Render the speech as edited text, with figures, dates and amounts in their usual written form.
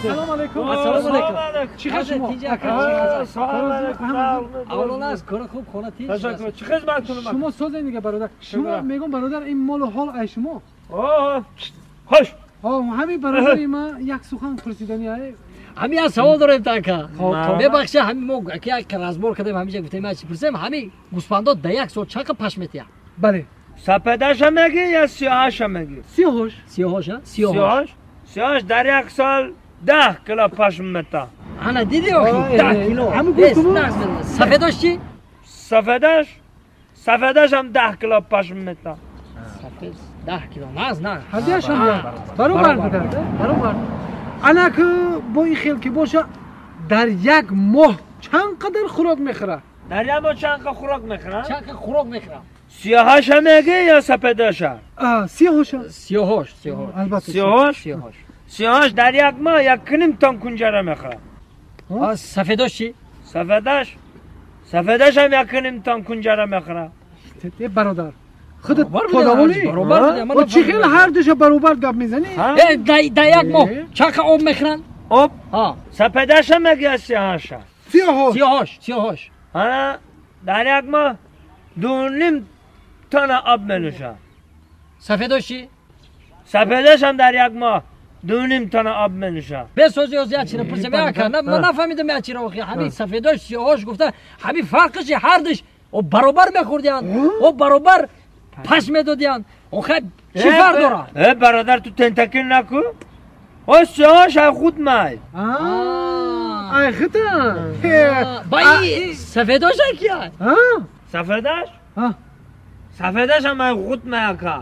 Ассалому алайкум. Ассалому алайкум. Чӣ хел шумо? Салом алайкум. Аввалан аз кор хуб хона тинч. Ташаккур. Чӣ хизмат кунам? Шумо созед дига бародар. Шумо мегӯм бародар ин молу ҳол ай шумо? Хош. Ҳамин бародари ма як сухан пурсидани ай. Ҳамин як савол дорем така. Мебахша ҳамин мо як разбор кардем ҳамиҷа гуфтем ма чӣ пурсем ҳамин гӯспандо да як сол чанд пашм метиҳад? Бале. Сапедаша мегӣ я сиёҳаша мегӣ? Сиёҳош. Сиёҳош, сиёҳош. Сиёҳош дар як сол 10 кило пашм мета. Ана диди охи 10 кило. Сафедош чӣ? Сафедаш? Сафедаш ҳам 10 кило пашм мета. Сафед 10 кило. Наз, наз. Ҳардуяш ҳам баробар буда. Баробар. Ана ки бо ин хел ки боша дар як моҳ чанд қадар хӯрок мехӯрад? Дар як моҳ чанд қадар хӯрок мехӯрад? Чанд қадар хӯрок мехӯрад? Сиёҳаша мегӣ ё сапедаша? Сиёҳоша. Сиёҳош, сиёҳош. Албатта. Сиёҳош? Сиёҳош. Сиёҳош дар як моҳ 1.5 тон кунҷара мехӯрад. Сафедош чӣ? Сафедаш? Сафедаш ҳам 1.5 тон кунҷара мехӯрад. Э бародар, худат подаволӣ? Баробар. Чӣ хел ҳар душа баробар гап мезанӣ? Дар як моҳ чанд қадар об мехӯранд? Об? Сапедаша мегӣ ё сиёҳаша? Сиёҳош. Сиёҳош, сиёҳош. Ана дар як моҳ 2.5 тона об менӯшад. Сафедош чӣ? Сафедаш ҳам дар як моҳ 2.5 тона об менӯшад. Бесози оз як чиро пурсем, ман нафаҳмидам як чиро охи. Ҳамин сафедош сиёҳош гуфта, ҳамин фарқиш ҳардуш об баробар мехӯрдиянд, об баробар пашм медодиянд. Охи чӣ фарқ дорад? Э бародар, ту тентакил наку. О сиёҳош ай худ май. Ай хута. Ба сафедош кия? Сафедаш? Сафедаш ҳам ай худ май ака.